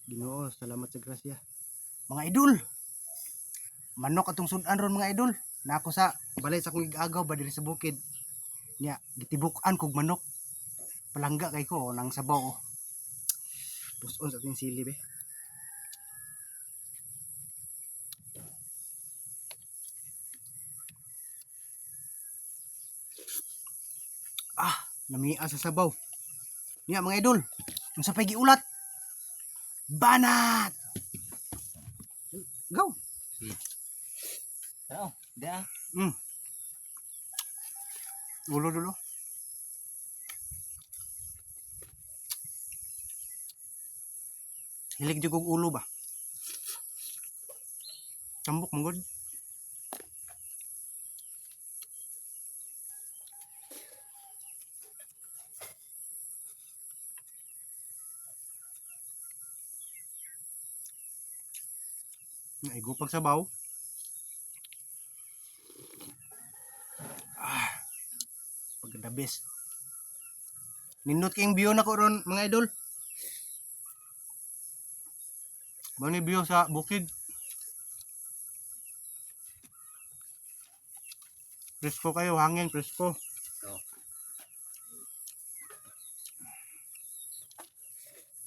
Ginoo, salamat sa grasya. Mga idol. Manok atong sudan ron, mga idol. Na ako sa balay sa akong igagaw ba diri sa bukid. Nya, gitibuk-an kog manok. Palangga kay ko nang sabaw oh. Puson sa ating sili be. Ah, lamia sa sabaw. Nya, mga idol, unsa pay giulat? Banat! Go. Tao, da. Ulo dulo. Hilig jud kog ulo ba? Tambok man gud. Naigo pag sabaw. Ah, pag the best. Nindot kayong view na ko ron, mga idol. Mao ni view sa bukid. Presko kayo, hangin, presko.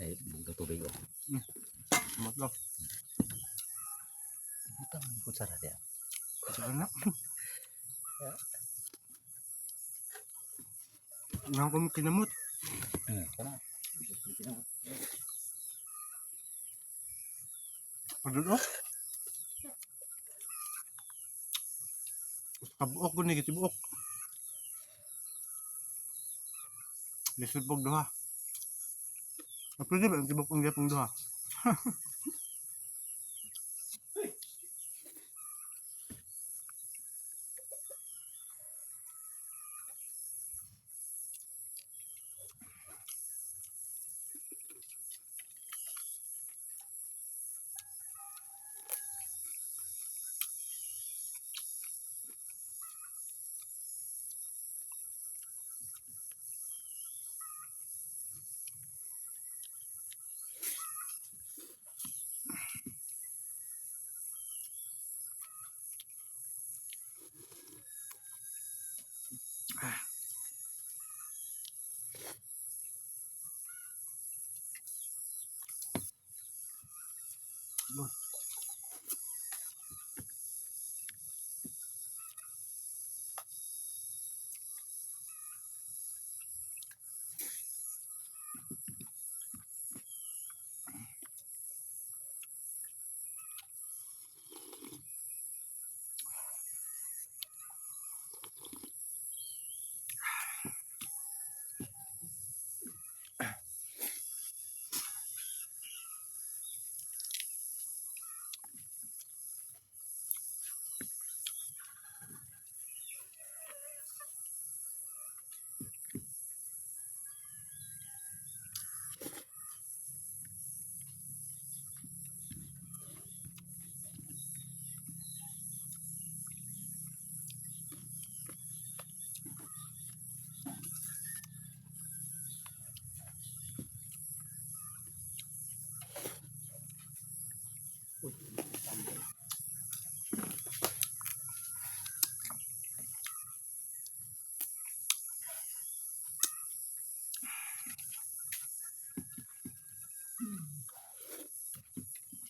Ay, bugto tubig oh. Matlo. Butang kutsara diya. Saan na? Nga ko kinamot. Kana. Padulo. Kabuok ko ni gitibuok. Lisod pog duha. Ah, pwede ba ang tibok ang gyapong duha?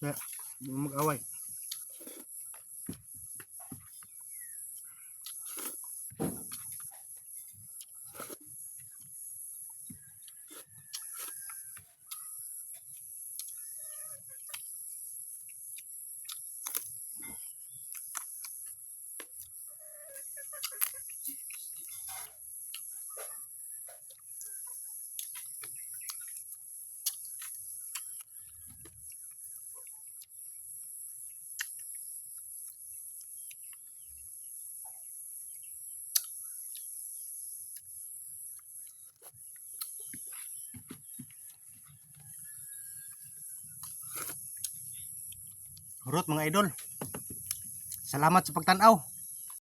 Kaya, di mo mag-away. Hurot, mga idol. Salamat sa pagtanaw.